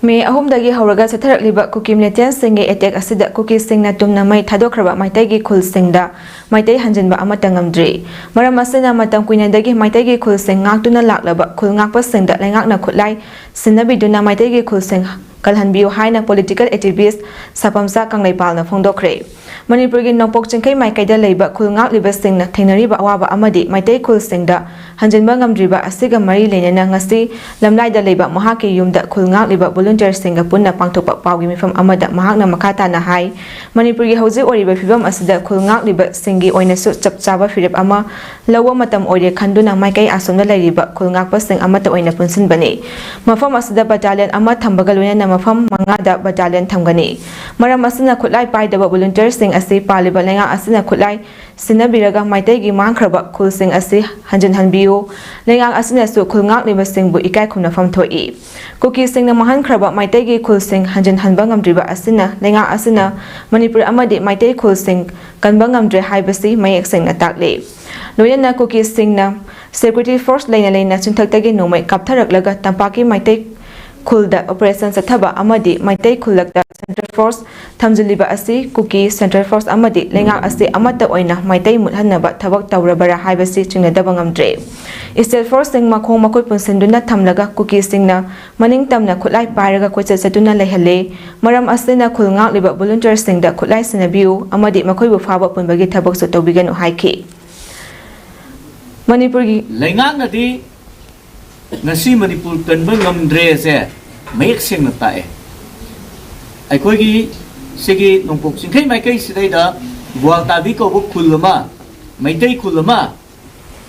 ꯃꯦ ꯑꯍꯨꯝꯗꯒꯤ ꯍꯧꯔꯒ ꯆꯠꯊꯔꯛꯂꯤꯕ ꯀꯨꯀꯤ militantꯁꯤꯡꯒꯤ attack ꯑꯁꯤꯗ ꯀꯨꯀꯤꯁꯤꯡꯅ ꯇꯨꯝꯅ ꯃꯩ ꯊꯥꯗꯣꯛꯈ꯭ꯔꯕ ꯃꯩꯇꯩꯒꯤ ꯈꯨꯜꯁꯤꯡꯗ ꯃꯩꯇꯩ ꯍꯟꯖꯤꯟꯕ ꯑꯃꯠꯇ ꯉꯝꯗ꯭ꯔꯤ꯫ ꯃꯔꯝ ꯑꯁꯤꯅ ꯃꯇꯝ ꯀꯨꯏꯅꯗꯒꯤ ꯃꯩꯇꯩꯒꯤ ꯈꯨꯜꯁꯤꯡ ꯉꯥꯛꯇꯨꯅ ꯂꯥꯛꯂꯕ ꯈꯨꯜ ꯉꯥꯛꯄꯁꯤꯡꯗ ꯂꯩꯉꯥꯛꯅ ꯈꯨꯠꯂꯥꯏ ꯁꯤꯟꯅꯕꯤꯗꯨꯅ ꯃꯩꯇꯩꯒꯤ ꯈꯨꯜꯁꯤꯡ ꯀꯜꯍꯟꯕꯤꯌꯨ ꯍꯥꯏꯅ political activist ꯁꯥꯄꯝꯆꯥ ꯀꯪꯂꯩꯄꯥꯜꯅ ꯐꯣꯡꯗꯣꯛꯈ꯭ꯔꯦ꯫ ꯃꯅꯤꯄꯨꯔꯒꯤ ꯅꯣꯡꯄꯣꯛ ꯆꯤꯡꯈꯩ ꯃꯥꯏꯀꯩꯗ ꯂꯩꯕ ꯈꯨꯜ ꯉꯥꯛꯂꯤꯕꯁꯤꯡꯅ ꯊꯦꯡꯅꯔꯤꯕ ꯑꯋꯥꯕ ꯑꯃꯗꯤ ꯃꯩꯇꯩ ꯈꯨꯜꯁꯤꯡꯗ ꯍꯟꯖꯤꯟꯕ ꯉꯝꯗ꯭ꯔꯤꯕ ꯑꯁꯤꯒ ꯃꯔꯤ ꯂꯩꯅꯅ ꯉꯁꯤ ꯂꯝꯂꯥꯏꯗ ꯂꯩꯕ ꯃꯍꯥꯛꯀꯤ ꯌꯨꯝꯗ ꯈꯨꯜ ꯉꯥꯛꯂꯤꯕ ꯚꯣꯂꯨꯟꯇꯤꯌꯔꯁꯤꯡꯒ ꯄꯨꯟꯅ ꯄꯥꯡꯊꯣꯛꯄ ꯄꯥꯎꯒꯤ ꯃꯤꯐꯝ ꯑꯃꯗ ꯃꯍꯥꯛꯅ ꯃꯈꯥ ꯇꯥꯅ ꯍꯥꯏ, ꯃꯅꯤꯄꯨꯔꯒꯤ ꯍꯧꯖꯤꯛ ꯑꯣꯏꯔꯤꯕ ꯐꯤꯕꯝ ꯑꯁꯤꯗ ꯈꯨꯜ ꯉꯥꯛꯂꯤꯕꯁꯤꯡꯒꯤ ꯑꯣꯏꯅꯁꯨ ꯆꯞ ꯆꯥꯕ ꯐꯤꯔꯦꯞ ꯑꯃ ꯂꯧꯕ ꯃꯇꯝ ꯑꯣꯏꯔꯦ ꯈꯟꯗꯨꯅ ꯃꯥꯏꯀꯩ ꯑꯁꯣꯝꯗ ꯂꯩꯔꯤꯕ ꯈꯨꯜ ꯉꯥꯛꯄꯁꯤꯡ ꯑꯃꯠꯇ ꯑꯣꯏꯅ ꯄꯨꯟꯁꯤꯟꯕꯅꯤ꯫ ꯃꯐꯝ ꯑꯁꯤꯗ ꯕꯇꯥꯂꯤꯌꯟ ꯑꯃ ꯊꯝꯕꯒ ꯂꯣꯏꯅꯅ ꯃꯐꯝ ꯃꯉꯥꯗ ꯕꯇꯥꯂꯤꯌꯟ ꯊꯝꯒꯅꯤ꯫ ꯃꯔꯝ ꯑꯁꯤꯅ ꯈꯨꯠꯂꯥꯏ ꯄꯥꯏꯗꯕ ꯚꯣꯂꯨꯟꯇꯤꯌꯔꯁꯤꯡ ꯑꯁꯤ ꯄꯥꯜꯂꯤꯕ ꯂꯩꯉꯥꯛ ꯑꯁꯤꯅ ꯈꯨꯠꯂꯥꯏ ꯁꯤꯟꯅꯕꯤꯔꯒ ꯃꯩꯇꯩꯒꯤ ꯃꯥꯡꯈ꯭ꯔꯕ ꯈꯨꯜꯁꯤꯡ ꯑꯁꯤ ꯍꯟꯖꯤꯟꯍꯟꯕꯤꯌꯨ꯫ ꯂꯩꯉꯥꯛ ꯑꯁꯤꯅꯁꯨ ꯈꯨꯜ ꯉꯥꯛꯂꯤꯕꯁꯤꯡꯕꯨ ꯏꯀꯥꯏ ꯈꯨꯝꯅꯐꯝ ꯊꯣꯛꯏ꯫ ꯀꯨꯀꯤꯁꯤꯡꯅ ꯃꯥꯡꯍꯟꯈ꯭ꯔꯕ ꯃꯩꯇꯩꯒꯤ ꯈꯨꯜꯁꯤꯡ ꯍꯟꯖꯤꯟꯍꯟꯕ ꯉꯝꯗ꯭ꯔꯤꯕ ꯑꯁꯤꯅ ꯂꯩꯉꯥꯛ ꯑꯁꯤꯅ ꯃꯅꯤꯄꯨꯔ ꯑꯃꯗꯤ ꯃꯩꯇꯩ ꯈꯨꯜꯁꯤꯡ ꯀꯟꯕ ꯉꯝꯗ꯭ꯔꯦ ꯍꯥꯏꯕꯁꯤ ꯃꯌꯦꯛ ꯁꯦꯡꯅ ꯇꯥꯛꯂꯤ꯫ ꯂꯣꯏꯅꯅ ꯀꯨꯀꯤꯁꯤꯡꯅ ꯁꯦꯀ꯭ꯌꯨꯔꯤꯇꯤ ꯐꯣꯔꯁ ꯂꯩꯅ ꯂꯩꯅ ꯆꯤꯡꯊꯛꯇꯒꯤ ꯅꯣꯡꯃꯩ ꯀꯥꯞꯊꯔꯛꯂꯒ ꯇꯝꯄꯥꯛꯀꯤ ꯃꯩꯇꯩ ꯈꯨꯜꯗ ꯑꯣꯄꯔꯦꯁꯟ ꯆꯠꯊꯕ ꯑꯃꯗꯤ ꯃꯩꯇꯩ ꯈꯨꯜꯂꯛꯇ ꯁꯦꯟꯇ꯭ꯔꯦꯜ ꯐꯣꯔꯁ ꯊꯝꯖꯤꯜꯂꯤꯕ ꯑꯁꯤ ꯀꯨꯀꯤ ꯁꯦꯟꯇ꯭ꯔꯦꯜ ꯐꯣꯔꯁ ꯑꯃꯗꯤ ꯂꯩꯉꯥꯛ ꯑꯁꯤ ꯑꯃꯠꯇ ꯑꯣꯏꯅ ꯃꯩꯇꯩ ꯃꯨꯠꯍꯟꯅꯕ ꯊꯕꯛ ꯇꯧꯔꯕꯔꯥ ꯍꯥꯏꯕꯁꯤ ꯆꯤꯡꯅꯗꯕ ꯉꯝꯗ꯭ꯔꯦ꯫ ꯏꯁꯇꯦꯠ ꯐꯣꯔꯁꯁꯤꯡ ꯃꯈꯣꯡ ꯃꯈꯨꯠ ꯄꯨꯟꯁꯤꯟꯗꯨꯅ ꯊꯝꯂꯒ ꯀꯨꯀꯤꯁꯤꯡꯅ ꯃꯅꯤꯡ ꯇꯝꯅ ꯈꯨꯠꯂꯥꯏ ꯄꯥꯏꯔꯒ ꯀꯣꯏꯆꯠ ꯆꯠꯇꯨꯅ ꯂꯩꯍꯜꯂꯦ꯫ ꯃꯔꯝ ꯑꯁꯤꯅ ꯈꯨꯜ ꯉꯥꯛꯂꯤꯕ ꯚꯣꯂꯨꯟꯇꯤꯌꯔꯁꯤꯡꯗ ꯈꯨꯠꯂꯥꯏ ꯁꯤꯟꯅꯕꯤꯌꯨ ꯑꯃꯗꯤ ꯃꯈꯣꯏꯕꯨ ꯐꯥꯕ ꯄꯨꯟꯕꯒꯤ ꯊꯕꯛꯁꯨ ꯇꯧꯕꯤꯒꯅꯨ ꯍꯥꯏꯈꯤ꯫ ꯃꯅꯤꯄꯨꯔꯒꯤ ꯂꯩꯉꯥꯛꯅꯗꯤ ꯉꯁꯤ ꯃꯅꯤꯄꯨꯔ ꯀꯟꯕ ꯉꯝꯗ꯭ꯔꯦꯁꯦ ꯃꯌꯦꯛ ꯁꯦꯡꯅ ꯇꯥꯛꯑꯦ꯫ ꯑꯩꯈꯣꯏꯒꯤ ꯁꯤꯒꯤ ꯅꯣꯡꯄꯣꯛ ꯆꯤꯡꯈꯩ ꯃꯥꯏꯀꯩꯁꯤꯗꯩꯗ ꯒ꯭ꯋꯥꯜꯇꯥꯕꯤ ꯀꯧꯕ ꯈꯨꯜ ꯑꯃ, ꯃꯩꯇꯩ ꯈꯨꯜ ꯑꯃ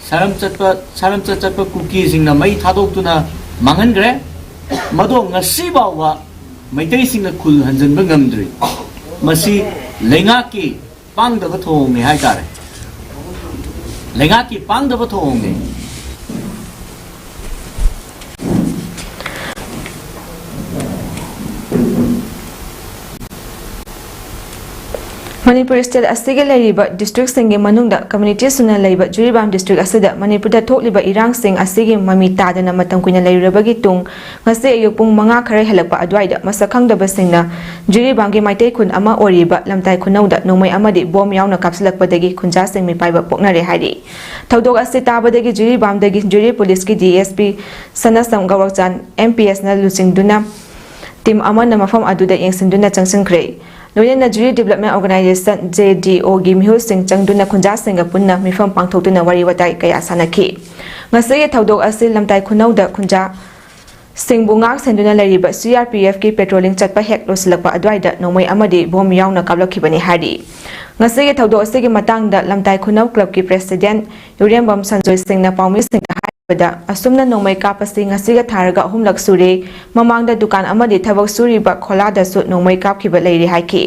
ꯁꯥꯔꯝ ꯆꯠꯄ, ꯁꯥꯔꯝ ꯆꯠ ꯆꯠꯄ ꯀꯨꯀꯤꯁꯤꯡꯅ ꯃꯩ ꯊꯥꯗꯣꯛꯇꯨꯅ ꯃꯥꯡꯍꯟꯈ꯭ꯔꯦ꯫ ꯃꯗꯣ ꯉꯁꯤ ꯐꯥꯎꯕ ꯃꯩꯇꯩꯁꯤꯡꯅ ꯈꯨꯜ ꯍꯟꯖꯤꯟꯕ ꯉꯝꯗ꯭ꯔꯤ꯫ ꯃꯁꯤ ꯂꯩꯉꯥꯛꯀꯤ ꯄꯥꯡꯗꯕ ꯊꯧꯑꯣꯡꯅꯤ ꯍꯥꯏꯇꯥꯔꯦ꯫ ꯂꯩꯉꯥꯛꯀꯤ ꯄꯥꯡꯗꯕ ꯊꯧꯑꯣꯡꯅꯤ꯫ ꯃꯅꯤꯄꯨꯔ ꯁ꯭ꯇꯦꯠ ꯑꯁꯤꯒꯤ ꯂꯩꯔꯤꯕ ꯗꯤꯁꯇ꯭ꯔꯤꯛꯁꯤꯡꯒꯤ ꯃꯅꯨꯡꯗ ꯀꯝꯃ꯭ꯌꯨꯅꯤꯇꯤ ꯁꯨꯅ ꯂꯩꯕ ꯖꯤꯔꯤꯕꯥꯝ ꯗꯤꯁꯇ꯭ꯔꯤꯛ ꯑꯁꯤꯗ ꯃꯅꯤꯄꯨꯔꯗ ꯊꯣꯛꯂꯤꯕ ꯏꯔꯥꯡꯁꯤꯡ ꯑꯁꯤꯒꯤ ꯃꯃꯤ ꯇꯥꯗꯅ ꯃꯇꯝ ꯀꯨꯏꯅ ꯂꯩꯔꯨꯔꯕꯒꯤ ꯇꯨꯡ, ꯉꯁꯤ ꯑꯌꯨꯛ ꯄꯨꯡ ꯃꯉꯥ ꯈꯔ ꯍꯦꯜꯂꯛꯄ ꯑꯗꯨꯋꯥꯏꯗ ꯃꯁꯛ ꯈꯪꯗꯕꯁꯤꯡꯅ ꯖꯤꯔꯤꯕꯥꯝꯒꯤ ꯃꯩꯇꯩ ꯈꯨꯟ ꯑꯃ ꯑꯣꯏꯔꯤꯕ ꯂꯝꯇꯥꯏ ꯈꯨꯅꯧꯗ ꯅꯣꯡꯃꯩ ꯑꯃꯗꯤ ꯕꯣꯝ ꯌꯥꯎꯅ ꯀꯥꯞꯁꯤꯜꯂꯛꯄꯗꯒꯤ ꯈꯨꯟꯖꯥꯁꯤꯡ ꯃꯤꯄꯥꯏꯕ ꯄꯣꯛꯅꯔꯦ ꯍꯥꯏꯔꯤ꯫ ꯊꯧꯗꯣꯛ ꯑꯁꯤ ꯇꯥꯕꯗꯒꯤ ꯖꯤꯔꯤꯕꯥꯝꯗꯒꯤ ꯖꯤꯔꯤ ꯄꯨꯂꯤꯁꯀꯤ D S P ꯁꯅꯥꯁꯝ ꯒꯧꯔꯆꯥꯟ, M P ꯑꯦꯁꯅ ꯂꯨꯆꯤꯡꯗꯨꯅ ꯇꯤꯝ ꯑꯃꯅ ꯃꯐꯝ ꯑꯗꯨꯗ ꯌꯦꯡꯁꯤꯟꯗꯨꯅ ꯆꯪꯁꯤꯟꯈ꯭ꯔꯦ꯫ ꯂꯣꯏꯅꯅ ꯖꯤꯔꯤ ꯗꯤꯕꯦꯂꯞꯃꯦꯟ ꯑꯣꯔꯒꯅꯥꯏꯖꯦꯁꯟ, ꯖꯦ ꯗꯤ ꯑꯣꯒꯤ ꯃꯤꯍꯨꯠꯁꯤꯡ ꯆꯪꯗꯨꯅ ꯈꯨꯟꯖꯥꯁꯤꯡꯒ ꯄꯨꯟꯅ ꯃꯤꯐꯝ ꯄꯥꯡꯊꯣꯛꯇꯨꯅ ꯋꯥꯔꯤ ꯋꯥꯇꯥꯏ ꯀꯌꯥ ꯁꯥꯟꯅꯈꯤ꯫ ꯉꯁꯤꯒꯤ ꯊꯧꯗꯣꯛ ꯑꯁꯤ ꯂꯝꯇꯥꯏ ꯈꯨꯅꯧꯗ ꯈꯨꯟꯖꯥ ꯁꯤꯡꯕꯨ ꯉꯥꯛ ꯁꯦꯟꯗꯨꯅ ꯂꯩꯔꯤꯕ ꯁꯤ ꯑꯥꯔ ꯄꯤ ꯑꯦꯐꯀꯤ ꯄꯦꯇ꯭ꯔꯣꯂꯤꯡ ꯆꯠꯄ ꯍꯦꯛ ꯂꯣꯏꯁꯤꯜꯂꯛꯄ ꯑꯗꯨꯋꯥꯏꯗ ꯅꯣꯡꯃꯩ ꯑꯃꯗꯤ ꯕꯣꯝ ꯌꯥꯎꯅ ꯀꯥꯞꯂꯛꯈꯤꯕꯅꯤ ꯍꯥꯏꯔꯤ꯫ ꯉꯁꯤꯒꯤ ꯊꯧꯗꯣꯛ ꯑꯁꯤꯒꯤ ꯃꯇꯥꯡꯗ ꯂꯝꯇꯥꯏ ꯈꯨꯅꯧ ꯀ꯭ꯂꯕꯀꯤ ꯄ꯭ꯔꯦꯁꯤꯗꯦꯟꯠ ꯌꯨꯔꯦꯝꯕꯝ ꯁꯟꯖꯣꯏ ꯁꯤꯡꯅ ꯄꯥꯎꯃꯤꯁꯤꯡꯗ ꯍꯥꯏꯔꯕꯗ, ꯑꯁꯨꯝꯅ ꯅꯣꯡꯃꯩ ꯀꯥꯞꯄꯁꯤ ꯉꯁꯤꯒ ꯊꯥꯔꯒ ꯑꯍꯨꯝꯂꯛ ꯁꯨꯔꯦ꯫ ꯃꯃꯥꯡꯗ ꯗꯨꯀꯥꯟ ꯑꯃꯗꯤ ꯊꯕꯛ ꯁꯨꯔꯤꯕ ꯈꯣꯂꯥꯗꯁꯨ ꯅꯣꯡꯃꯩ ꯀꯥꯞꯈꯤꯕ ꯂꯩꯔꯤ ꯍꯥꯏꯈꯤ꯫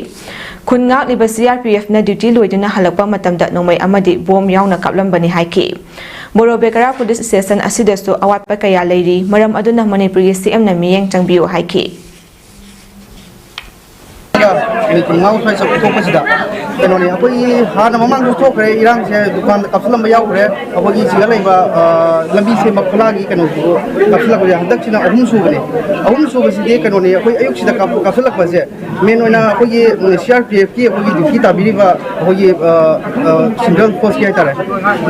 ꯈꯨꯟ ꯉꯥꯛꯂꯤꯕ ꯁꯤ ꯑꯥꯔ ꯄꯤ ꯑꯦꯐꯅ ꯗ꯭ꯌꯨꯇꯤ ꯂꯣꯏꯗꯨꯅ ꯍꯜꯂꯛꯄ ꯃꯇꯝꯗ ꯅꯣꯡꯃꯩ ꯑꯃꯗꯤ ꯕꯣꯝ ꯌꯥꯎꯅ ꯀꯥꯞꯂꯝꯕꯅꯤ ꯍꯥꯏꯈꯤ꯫ ꯕꯣꯔꯣꯕꯦꯀꯔꯥ ꯄꯨꯂꯤꯁ ꯁ꯭ꯇꯦꯁꯟ ꯑꯁꯤꯗꯁꯨ ꯑꯋꯥꯠꯄ ꯀꯌꯥ ꯂꯩꯔꯤ, ꯃꯔꯝ ꯑꯗꯨꯅ ꯃꯅꯤꯄꯨꯔꯒꯤ ꯁꯤ ꯑꯦꯝꯅ ꯃꯤꯠꯌꯦꯡ ꯆꯪꯕꯤꯌꯨ ꯍꯥꯏꯈꯤ꯫ ꯃꯤꯅꯤꯠ ꯀꯨꯟꯃꯉꯥ ꯁ꯭ꯋꯥꯏ ꯆꯠꯊꯣꯛꯄꯁꯤꯗ ꯀꯩꯅꯣꯅꯦ, ꯑꯩꯈꯣꯏꯒꯤ ꯍꯥꯟꯅ ꯃꯃꯥꯡꯗꯁꯨ ꯊꯣꯛꯈ꯭ꯔꯦ ꯏꯔꯥꯡꯁꯦ, ꯗꯨꯀꯥꯟꯗ ꯀꯥꯞꯁꯤꯜꯂꯝꯕ ꯌꯥꯎꯈ꯭ꯔꯦ, ꯑꯩꯈꯣꯏꯒꯤ ꯁꯤꯗ ꯂꯩꯕ ꯑ, ꯂꯝꯕꯤ ꯁꯦꯝꯕ ꯈꯨꯂꯥꯒꯤ ꯀꯩꯅꯣꯁꯤꯁꯨ ꯀꯥꯞꯁꯤꯜꯂꯛꯄꯁꯦ ꯍꯟꯗꯛꯁꯤꯅ ꯑꯍꯨꯝ ꯁꯨꯕꯅꯦ꯫ ꯑꯍꯨꯝ ꯁꯨꯕꯁꯤꯗꯤ ꯀꯩꯅꯣꯅꯦ, ꯑꯩꯈꯣꯏ ꯑꯌꯨꯛꯁꯤꯗ ꯀꯥꯞ- ꯀꯥꯞꯁꯤꯜꯂꯛꯄꯁꯦ ꯃꯦꯟ ꯑꯣꯏꯅ ꯑꯩꯈꯣꯏꯒꯤ ꯁꯤ ꯑꯥꯔ ꯄꯤ ꯑꯦꯐꯀꯤ ꯑꯩꯈꯣꯏꯒꯤ ꯗ꯭ꯌꯨꯇꯤ ꯇꯥꯕꯤꯔꯤꯕ ꯑꯩꯈꯣꯏꯒꯤ ꯁꯦꯟꯇ꯭ꯔꯦꯜ ꯐꯣꯔꯁꯀꯤ ꯍꯥꯏꯇꯥꯔꯦ,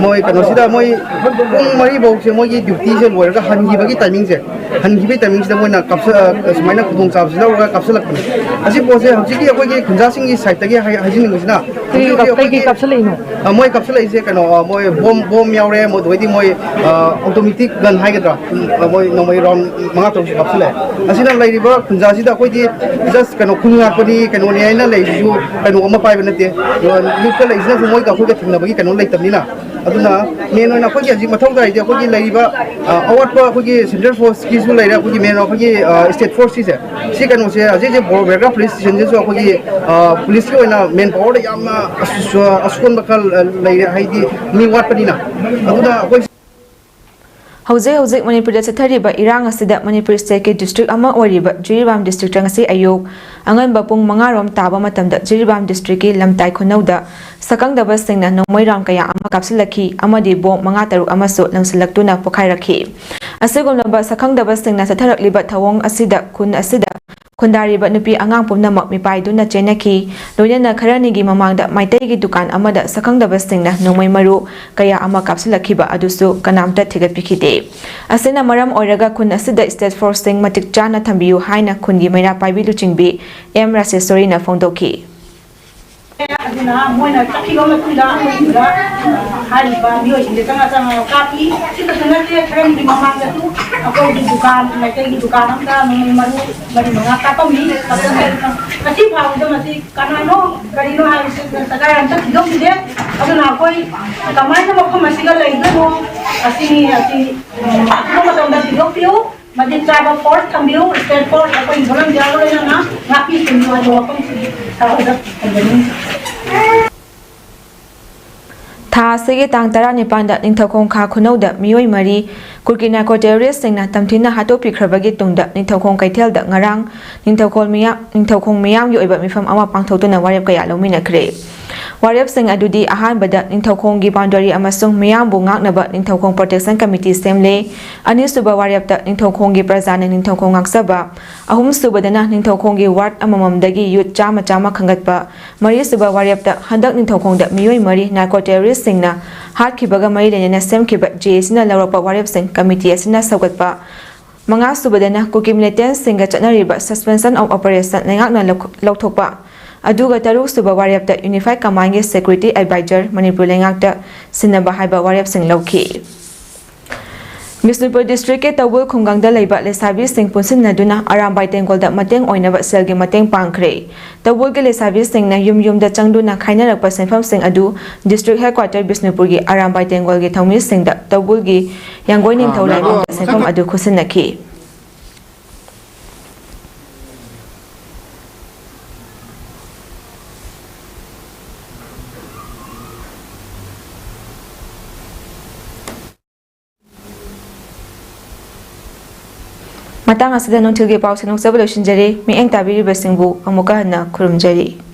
ꯃꯣꯏ ꯀꯩꯅꯣꯁꯤꯗ ꯃꯣꯏ ꯄꯨꯡ ꯃꯔꯤ ꯐꯥꯎꯁꯦ ꯃꯣꯏꯒꯤ ꯗ꯭ꯌꯨꯇꯤꯁꯦ ꯂꯣꯏꯔꯒ ꯍꯟꯈꯤꯕꯒꯤ ꯇꯥꯏꯃꯤꯡꯁꯦ, ꯍꯟꯈꯤꯕꯒꯤ ꯇꯥꯏꯃꯤꯡꯁꯤꯗ ꯃꯣꯏꯅ ꯀꯥꯞꯁ- ꯑ, ꯁꯨꯃꯥꯏꯅ ꯈꯨꯗꯣꯡꯆꯥꯕꯁꯤ ꯂꯧꯔꯒ ꯀꯥꯞꯁꯤꯜꯂꯛꯄꯅꯦ꯫ ꯑꯁꯤ ꯄꯣꯠꯁꯦ ꯍꯧꯖꯤꯛꯀꯤ ꯑꯩꯈꯣꯏꯒꯤ ꯈꯨꯟꯖꯥꯁꯤꯡꯒꯤ ꯁꯥꯏꯠꯇꯒꯤ ꯍꯥꯏ- ꯍꯥꯏꯖꯅꯤꯡꯕꯁꯤꯅ ꯍꯧꯖꯤꯛ ꯍꯧꯖꯤꯛ ꯀꯩꯒꯤ ꯑꯩꯈꯣꯏꯒꯤ ꯀꯥꯞꯁꯤꯜꯂꯛꯏꯅꯣ? ꯑ, ꯃꯣꯏ ꯀꯥꯞꯁꯤꯜꯂꯛꯏꯁꯦ ꯀꯩꯅꯣ, ꯑ, ꯃꯣꯏ ꯕꯣꯝ ꯕꯣꯝ ꯌꯥꯎꯔꯦ, ꯃꯣꯏ ꯑꯗꯨꯗꯩꯗꯤ ꯃꯣꯏ ꯑꯣꯇꯣꯃꯦꯇꯤꯛ ꯒꯟ ꯍꯥꯏꯒꯗ꯭ꯔꯥ, ꯑ, ꯃꯣꯏ ꯅꯣꯡꯃꯩ ꯔꯥꯎꯟ ꯃꯉꯥ ꯇꯔꯨꯛꯁꯨ ꯀꯥꯞꯁꯤꯜꯂꯛꯑꯦ꯫ ꯑꯁꯤꯅ ꯂꯩꯔꯤꯕ ꯈꯨꯟꯖꯥꯁꯤꯗ ꯑꯩꯈꯣꯏꯗꯤ ꯖꯁ ꯀꯩꯅꯣ, ꯈꯨꯟ ꯉꯥꯛꯄꯅꯤ, ꯀꯩꯅꯣꯅꯤ ꯍꯥꯏꯅ ꯂꯩꯔꯤꯁꯤꯁꯨ ꯀꯩꯅꯣ ꯑꯃ ꯄꯥꯏꯕ ꯅꯠꯇꯦ꯫ ꯑꯗꯨꯒ ꯂꯨꯠꯇ ꯂꯩꯁꯤꯅꯁꯨ ꯃꯣꯏꯒ ꯑꯩꯈꯣꯏꯒ ꯊꯦꯡꯅꯕꯒꯤ ꯀꯩꯅꯣ ꯂꯩꯇꯕꯅꯤꯅ, ꯑꯗꯨꯅ ꯃꯦꯟ ꯑꯣꯏꯅ ꯑꯩꯈꯣꯏꯒꯤ ꯍꯧꯖꯤꯛ ꯃꯊꯧ ꯇꯥꯔꯤꯗꯤ ꯑꯩꯈꯣꯏꯒꯤ ꯂꯩꯔꯤꯕ, ꯑ, ꯑꯋꯥꯠꯄ ꯑꯩꯈꯣꯏꯒꯤ ꯁꯦꯟꯇ꯭ꯔꯦꯜ ꯐꯣꯔꯁꯀꯤꯁꯨ ꯂꯩꯔꯦ, ꯑꯩꯈꯣꯏꯒꯤ ꯃꯦꯟ ꯑꯩꯈꯣꯏꯒꯤ, ꯑ, ꯁ꯭ꯇꯦꯠ ꯐꯣꯔꯁꯀꯤꯁꯦ, ꯁꯤ ꯀꯩꯅꯣꯁꯦ ꯍꯧꯖꯤꯛ ꯍꯧꯖꯤꯛ ꯕꯣꯔꯣꯕꯦꯒ꯭ꯔꯥ ꯄꯨꯂꯤꯁ ꯁ꯭ꯇꯦꯁꯟꯁꯤꯁꯨ ꯑꯩꯈꯣꯏꯒꯤ, ꯑ, ꯄꯨꯂꯤꯁꯀꯤ ꯑꯣꯏꯅ ꯃꯦꯟ ꯄꯥꯋꯔꯗ ꯌꯥꯝꯅ ꯑꯁ-, ꯑꯁꯣꯟꯕ ꯈꯔ ꯂꯩꯔꯦ, ꯍꯥꯏꯗꯤ ꯃꯤ ꯋꯥꯠꯄꯅꯤꯅ꯫ ꯑꯗꯨꯅ ꯑꯩꯈꯣꯏ ꯍꯧꯖꯤꯛ ꯍꯧꯖꯤꯛ ꯃꯅꯤꯄꯨꯔꯗ ꯆꯠꯊꯔꯤꯕ ꯏꯔꯥꯡ ꯑꯁꯤꯗ ꯃꯅꯤꯄꯨꯔ ꯁ꯭ꯇꯦꯠꯀꯤ ꯗꯤꯁꯇ꯭ꯔꯤꯛ ꯑꯃ ꯑꯣꯏꯔꯤꯕ ꯖꯤꯔꯤꯕꯥꯝ ꯗꯤꯁꯇ꯭ꯔꯤꯛꯇ ꯉꯁꯤ ꯑꯌꯨꯛ ꯑꯉꯟꯕ ꯄꯨꯡ ꯃꯉꯥ ꯔꯣꯝ ꯇꯥꯕ ꯃꯇꯝꯗ ꯖꯤꯔꯤꯕꯥꯝ ꯗꯤꯁꯇ꯭ꯔꯤꯛꯀꯤ ꯂꯝꯇꯥꯏ ꯈꯨꯅꯧꯗ ꯁꯛꯈꯪꯗꯕꯁꯤꯡꯅ ꯅꯣꯡꯃꯩ ꯔꯥꯎꯟ ꯀꯌꯥ ꯑꯃ ꯀꯥꯞꯁꯤꯜꯂꯛꯈꯤ ꯑꯃꯗꯤ ꯕꯣꯝ ꯃꯉꯥ ꯇꯔꯨꯛ ꯑꯃꯁꯨ ꯂꯪꯁꯤꯜꯂꯛꯇꯨꯅ ꯄꯣꯈꯥꯏꯔꯛꯈꯤ꯫ ꯑꯁꯤꯒꯨꯝꯂꯕ ꯁꯛꯈꯪꯗꯕꯁꯤꯡꯅ ꯆꯠꯊꯔꯛꯂꯤꯕ ꯊꯧꯑꯣꯡ ꯑꯁꯤꯗ ꯈꯨꯟ ꯑꯁꯤꯗ ꯈꯨꯟꯗꯥꯔꯤꯕ ꯅꯨꯄꯤ ꯑꯉꯥꯡ ꯄꯨꯝꯅꯃꯛ ꯃꯤꯄꯥꯏꯗꯨꯅ ꯆꯦꯟꯅꯈꯤ꯫ ꯂꯣꯏꯅꯅ ꯈꯔꯅꯤꯒꯤ ꯃꯃꯥꯡꯗ ꯃꯩꯇꯩꯒꯤ ꯗꯨꯀꯥꯟ ꯑꯃꯗ ꯁꯛꯈꯪꯗꯕꯁꯤꯡꯅ ꯅꯣꯡꯃꯩ ꯃꯔꯨ ꯀꯌꯥ ꯑꯃ ꯀꯥꯞꯁꯤꯜꯂꯛꯈꯤꯕ ꯑꯗꯨꯁꯨ ꯀꯅꯥꯝꯇ ꯊꯤꯒꯠꯄꯤꯈꯤꯗꯦ꯫ ꯑꯁꯤꯅ ꯃꯔꯝ ꯑꯣꯏꯔꯒ ꯈꯨꯟ ꯑꯁꯤꯗ state forceꯁꯤꯡ ꯃꯇꯤꯛ ꯆꯥꯅ ꯊꯝꯕꯤꯌꯨ ꯍꯥꯏꯅ ꯈꯨꯟꯒꯤ ꯃꯩꯔꯥ ꯄꯥꯏꯕꯤ ꯂꯨꯆꯤꯡꯕꯤ ꯑꯦꯝ ꯔꯥꯖꯦꯁꯣꯔꯤꯅ ꯐꯣꯡꯗꯣꯛꯈꯤ꯫ ꯑꯗꯨꯅ ꯃꯣꯏꯅ ꯆꯠꯈꯤꯕ ꯃꯇꯨꯡꯗ ꯑꯩꯈꯣꯏꯗ ꯍꯥꯏꯔꯤꯕ ꯃꯤꯑꯣꯏꯁꯤꯡꯁꯦ ꯆꯪꯉ ꯆꯪꯉꯒ ꯀꯥꯞꯄꯤ꯫ ꯁꯤ ꯈꯛꯇ ꯅꯠꯇꯦ, ꯈꯔꯅꯤꯒꯤ ꯃꯃꯥꯡꯗꯁꯨ ꯑꯩꯈꯣꯏꯒꯤ ꯗꯨꯀꯥꯟ, ꯃꯩꯇꯩꯒꯤ ꯗꯨꯀꯥꯟ ꯑꯃꯗ ꯅꯣꯡꯃꯩ ꯃꯔꯨ ꯃꯔꯤ ꯃꯉꯥ ꯀꯥꯞꯄꯝꯃꯤ꯫ ꯉꯁꯤ ꯐꯥꯎꯕꯗ ꯃꯁꯤ ꯀꯅꯥꯅꯣ ꯀꯔꯤꯅꯣ ꯍꯥꯏꯕꯁꯤ ꯁꯔꯀꯥꯔ ꯑꯝꯇ ꯊꯤꯗꯣꯛꯄꯤꯗꯦ꯫ ꯑꯗꯨꯅ ꯑꯩꯈꯣꯏ ꯀꯃꯥꯏꯅ ꯃꯐꯝ ꯑꯁꯤꯗ ꯂꯩꯗꯣꯏꯅꯣ? ꯑꯁꯤꯅꯤ, ꯑꯁꯤ, ꯎꯝ, ꯑꯊꯨꯕ ꯃꯇꯝꯗ ꯊꯤꯗꯣꯛꯄꯤꯌꯨ꯫ ꯃꯇꯤꯛ ꯆꯥꯕ force ꯊꯝꯕꯤꯌꯨ꯫ State force ꯑꯩꯈꯣꯏ volunteer ꯂꯣꯏꯅꯅ ꯉꯥꯛꯄꯤ ꯁꯦꯟꯕꯤꯌꯨ ꯍꯥꯏꯕ ꯋꯥꯐꯝꯁꯤꯒꯤ ꯁꯔꯨꯛꯇ ꯊꯝꯖꯅꯤꯡꯏ꯫ ꯊꯥ ꯑꯁꯤꯒꯤ ꯇꯥꯡ ꯇꯔꯥꯅꯤꯄꯥꯟꯗ ꯅꯤꯡꯊꯧꯈꯣꯡ ꯈꯥ ꯈꯨꯅꯧꯗ ꯃꯤꯑꯣꯏ ꯃꯔꯤ ꯀꯨꯀꯤ narco terroristꯁꯤꯡꯅ ꯇꯝꯊꯤꯅ ꯍꯥꯠꯇꯣꯛꯄꯤꯈ꯭ꯔꯕꯒꯤ ꯇꯨꯡꯗ ꯅꯤꯡꯊꯧꯈꯣꯡ ꯀꯩꯊꯦꯜꯗ ꯉꯔꯥꯡ ꯅꯤꯡꯊꯧꯈꯣꯜ ꯃꯤꯌꯥꯝ, ꯅꯤꯡꯊꯧꯈꯣꯡ ꯃꯤꯌꯥꯝꯒꯤ ꯑꯣꯏꯕ ꯃꯤꯐꯝ ꯑꯃ ꯄꯥꯡꯊꯣꯛꯇꯨꯅ ꯋꯥꯔꯦꯞ ꯀꯌꯥ ꯂꯧꯃꯤꯟꯅꯈ꯭ꯔꯦ꯫ ꯋꯥꯔꯦꯞꯁꯤꯡ ꯑꯗꯨꯗꯤ ꯑꯍꯥꯟꯕꯗ ꯅꯤꯡꯊꯧꯈꯣꯡꯒꯤ boundary ꯑꯃꯁꯨꯡ ꯃꯤꯌꯥꯝꯕꯨ ꯉꯥꯛꯅꯕ ꯅꯤꯡꯊꯧꯈꯣꯡ Protection Committee ꯁꯦꯝꯂꯦ꯫ ꯑꯅꯤꯁꯨꯕ ꯋꯥꯔꯦꯞꯇ ꯅꯤꯡꯊꯧꯈꯣꯡꯒꯤ ꯄ꯭ꯔꯖꯥꯅ ꯅꯤꯡꯊꯧꯈꯣꯡ ꯉꯥꯛꯆꯕ, ꯑꯍꯨꯝꯁꯨꯕꯗꯅ ꯅꯤꯡꯊꯧꯈꯣꯡꯒꯤ ward ꯑꯃꯃꯝꯗꯒꯤ youth ꯆꯥꯝꯃ ꯆꯥꯝꯃ ꯈꯟꯒꯠꯄ, ꯃꯔꯤꯁꯨꯕ ꯋꯥꯔꯦꯞꯇ ꯍꯟꯗꯛ ꯅꯤꯡꯊꯧꯈꯣꯡꯗ ꯃꯤꯑꯣꯏ ꯃꯔꯤ narco terroristꯁꯤꯡꯅ ꯍꯥꯠꯈꯤꯕꯒ ꯃꯔꯤ ꯂꯩꯅꯅ ꯁꯦꯝꯈꯤꯕ JACꯅ ꯂꯧꯔꯛꯄ ꯋꯥꯔꯦꯞꯁꯤꯡ committee ꯑꯁꯤꯅ ꯁꯧꯒꯠꯄ, ꯃꯉꯥꯁꯨꯕꯗꯅ ꯀꯨꯀꯤ militantꯁꯤꯡꯒ ꯆꯠꯅꯔꯤꯕ suspension of operation ꯂꯩꯉꯥꯛꯅ ꯂꯧ-, ꯂꯧꯊꯣꯛꯄ, ꯑꯗꯨꯒ ꯇꯔꯨꯛꯁꯨꯕ ꯋꯥꯔꯦꯞꯇ Unified Commandꯒꯤ security advisor ꯃꯅꯤꯄꯨꯔ ꯂꯩꯉꯥꯛꯇ ꯁꯤꯟꯅꯕ ꯍꯥꯏꯕ ꯋꯥꯔꯦꯞꯁꯤꯡ ꯂꯧꯈꯤ꯫ ꯕꯤꯁꯅꯨꯄꯨꯔ districtꯀꯤ ꯇꯧꯕꯨꯜ ꯈꯨꯡꯒꯪꯗ ꯂꯩꯕ ꯂꯩꯁꯥꯕꯤꯁꯤꯡ ꯄꯨꯟꯁꯤꯟꯅꯗꯨꯅ ꯑꯔꯥꯝꯕꯥꯏ ꯇꯦꯡꯒꯣꯜꯗ ꯃꯇꯦꯡ ꯑꯣꯏꯅꯕ ꯁꯦꯜꯒꯤ ꯃꯇꯦꯡ ꯄꯥꯡꯈ꯭ꯔꯦ꯫ ꯇꯧꯕꯨꯜꯒꯤ ꯂꯩꯁꯥꯕꯤꯁꯤꯡꯅ ꯌꯨꯝ ꯌꯨꯝꯗ ꯆꯪꯗꯨꯅ ꯈꯥꯏꯅꯔꯛꯄ ꯁꯦꯟꯐꯝꯁꯤꯡ ꯑꯗꯨ district headquarter ꯕꯤꯁꯅꯨꯄꯨꯔꯒꯤ ꯑꯔꯥꯝꯕꯥꯏ ꯇꯦꯡꯒꯣꯜꯒꯤ ꯊꯧꯃꯤꯁꯤꯡꯗ ꯇꯧꯕꯨꯜꯒꯤ ꯌꯥꯡꯒꯣꯏ ꯅꯤꯡꯊꯧ ꯂꯥꯏꯕꯨꯡꯗ ꯁꯦꯟꯐꯝ ꯑꯗꯨ ꯈꯨꯠꯁꯤꯟꯅꯈꯤ꯫ ꯃꯇꯥꯡ ꯑꯁꯤꯗ ꯅꯨꯡꯊꯤꯜꯒꯤ ꯄꯥꯎ ꯁꯟꯗꯣꯛꯆꯕ ꯂꯣꯏꯁꯤꯟꯖꯔꯦ꯫ ꯃꯤꯠꯌꯦꯡ ꯇꯥꯕꯤꯔꯤꯕꯁꯤꯡꯕꯨ ꯑꯃꯨꯛꯀ ꯍꯟꯅ ꯈꯨꯔꯨꯝꯖꯔꯤ꯫